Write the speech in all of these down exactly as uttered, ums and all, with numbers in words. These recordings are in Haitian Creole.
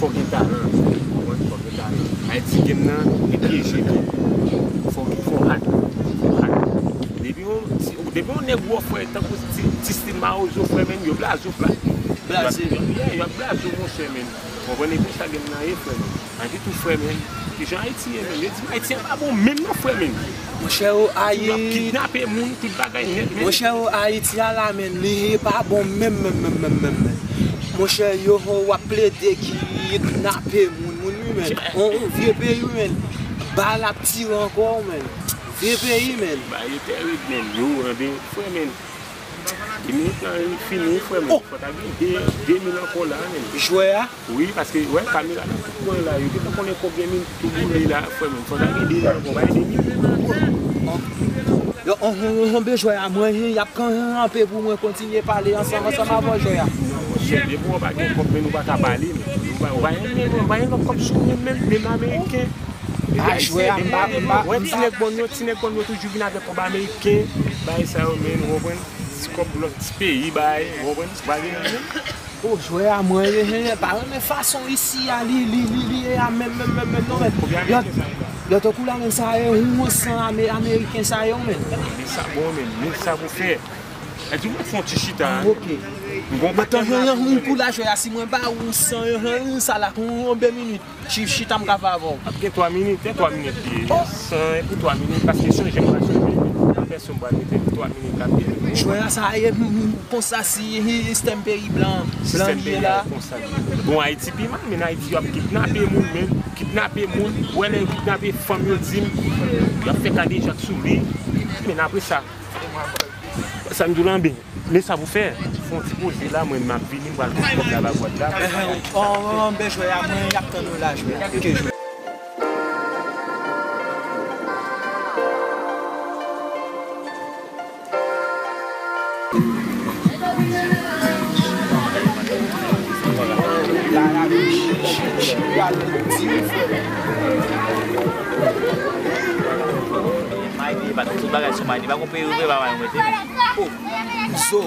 fò w gen talan. Ou konprann? Fò w gen talan. Ayiti game nan, e pyeje tou. Fò w gen, fò w hard. Fò w hard. Depi yon ti, depi yon nèg wè w frè, tankou ti, ti stil mawozo frè, men yo blaze w plat. Blaze. Yo ap, yeah, yo ap blaze w, monchè, men. Ou konprann? E konsa game nan ye, frè, men. Ann di tou frè, men. Kijan Ayiti ye, men? Yo di m Ayiti a pa bon menm non, frè, men. Monchè, o, Ayiti. Yo ap kidnape moun, tout bagay nèt, men. Monchè, o, Ayiti a la, men, li pa bon menm, menm, menm, menm, menm, men. Monchè, yo, o, w ap plede kidnape moun, moun, wi, men. On, on vye peyi, wi, men. Bal ap tire ankò, men. Vye peyi, men. Bagay yo tèrib, men. Yo, enben, frè, men. Di minit lan fini, frè, men. Fò ta gen de, de mil ankò la, men. Jwè a? Wi, paske, wè, kamera nan tout kwen la, yo gentan konnen kòb gen moun tou boule la, frè, men. Fò ta gen de mil ankò, bay de mil. Yo, on, on, on, on, bezwen a mwen, y ap kanpe pou mwen kontinye pale ansanm, ansanm avè w, jwè a. Monchè, depi w pa gen kòb, men nou pa ka pale, men. Ou pa, ou pa gen, men, ou pa gen lòt kòb sou ou, men, men ameriken. A, jwè a, m pa, m pa, wè, m ti nèg bòn yo, ti nèg bòn yo toujou vin avèk kòb ameriken, bagay sa yo, men, ou konprann? Ti kòb lòt ti peyi, bagay, ou konprann? Ou pa gen, men. O, jwè a, mwen, he, he, pa renmen fason isi a, li, li, li, li ye a, menm, menm, menm, menm, non, men. Lòt, lòt kou la, men, sa yo, yon san ame-, ameriken sa yo, men. Men sa bon, men, men sa pou fè. E di mwen fè yon ti chita. Ah, ok. M gon paket la. Yon kou la, jwè a, si mwen ba ou san, yon, yon, sa la, pou yon de minit. Chi-, chita m ka fè avè w. Ap gen twa minit, e twa minit li ye. San e pou twa minit, paske sonje m pa sonje. An pèsonn pral mete twa minit ap gen. Jwè a sa ye, m, m, konsa si, sistèm peyi blan, blan li ye la. Sistèm peyi a konsa. Bon, Ayiti pi mal, men Ayiti yo ap kidnape moun, men kidnape moun. Ou wè lè yo kidnape fanm yo di m, y ap fè kadejak sou li. Men apre sa, sa m di w lan, ben, men sa pou fè, fè yon ti poze la, mwen m ap vini, m pral pran kòb la ba gwad la. Enhen, o, o, o, ben jwè a, mwen y ap tann ou la, jwè a. Ok, jwè. Mayli, pa tout bagay sou Mayli, pa gon peyi ou vle, pa Mayli ou mete, men. O, Zo.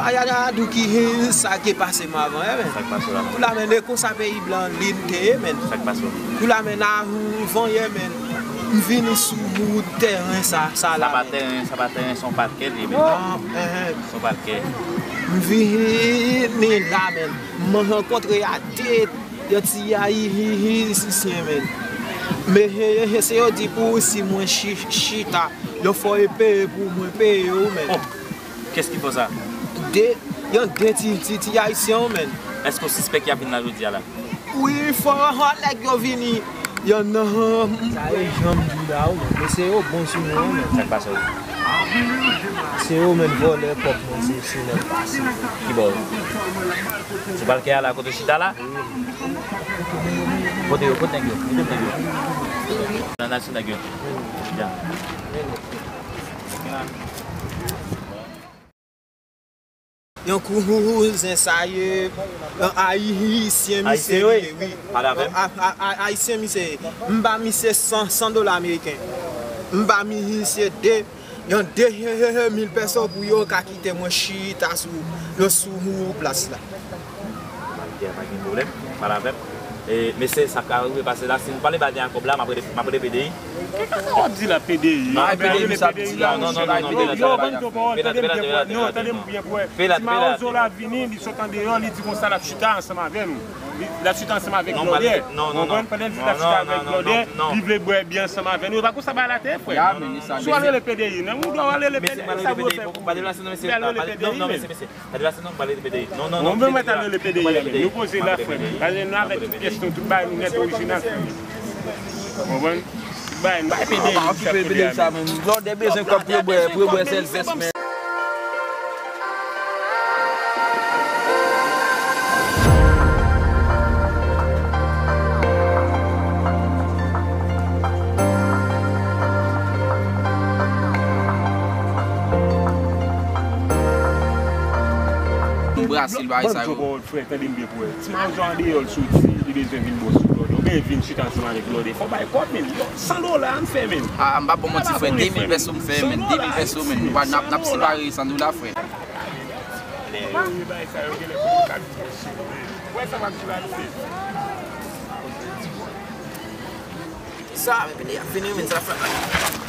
Ay, ay, ay, Douki, sa ki pase m avan, eh, men. Sa k pase w la? Kou la, men, e konsa peyi blan li n te ye, men. Sa k pase w? Kou la, men, avan yè, men, m vini sou wout tèren sa, sa la, men. Sa pa tèren, sa pa tèren, se yon pakè li ye, men. Ah, eh, eh. Se yon pakè. M vini la, men. M rankontre a de yon ti ayisyen, men. Men, he, he, he, se yo di pou si mwen chi-, chita, yo fò yo peye pou mwen peye yo, men. Oh, qu'est-ce qui fait ça? De, yon de ti, ti, ti ayisyen, men. Èske w sispèk y ap vin la jodi a la? Wi, fò nèg yo vini. Yon nan. Sa e jan m di w la, wi, men. Mesye yo bon sou mwen, men. Sa k pase w? Se yo menm vòlè kòb mwen, se, se lè m pase. Ki bò? Sou palkè a la, kote w chita la? Kote yo? Kote nèg yo? Kote nèg yo? Nan, nan sou nèg yo. Ya. Yon kouzen sa ye, yon ayisyen misye ye, wi. Pale avè m. A, a, a, ayisyen misye ye. M ba misye san, san dola ameriken. M ba misye de, yon de mil pèso pou yo ka kite mwen chita sou, sou plas la. Malite a pa gen pwoblèm, pale avè m. E, mesye, sa ka rive pase la, si nou pale ba dènye kòb la, m ap rele, m ap rele P D I. Kaka w ap di la, P D I? Non, P D I, misye ap di la, non, non, non, non, non, non, tande m byen pou wè. Non, tande m byen pou wè. Ti mawozo la vini, li sot andeyò, li di konsa l ap chita ansanm avè nou. Li, l ap chita ansanm avèk Glòdè. Ou konprann? Pandan l di l ap chita avèk Glòdè, li vle bwè byè ansanm avè nou. E pa konsa bagay la te ye, frè. Si w al rele P D I, non, ou dwe al rele P D I, sa pou yo fè pou ou? Ou al rele P D I, men. Gade la, se non, pale de P D I. Non, non, non, non, mwen mèt al rele P D I, men. Nou poze la, frè m. Gade, nou avèk tout pyès nou, tout bagay nou nèt orijinal, frè m. Ou konprann? Tout bagay nou, bay P D I, nou fè P D I sa, men. Glòdè bezwen kòb pou yo bwè, pou yo bwè sèl vès, men. Brasil, bagay sa yo. Frè, tande m byen pou wè. Ti mawozo andeyò l soti, li bezwen vin bò sou Glòdè. Oubyen vin chita ansanm avèk Glòdè. Fò w bay kòb, men. San dola, ann fè, men. A, m p ap ba w manti, frè. De mil pèso m fè, men. De mil pèso, men. N ap, n ap separe san dola, frè. Wi, bagay sa yo genlè pou yo ka vin bò sou Glòdè. Wè sa m ap di la, nou. Sa, men, P D I ap vini, men, sa fè.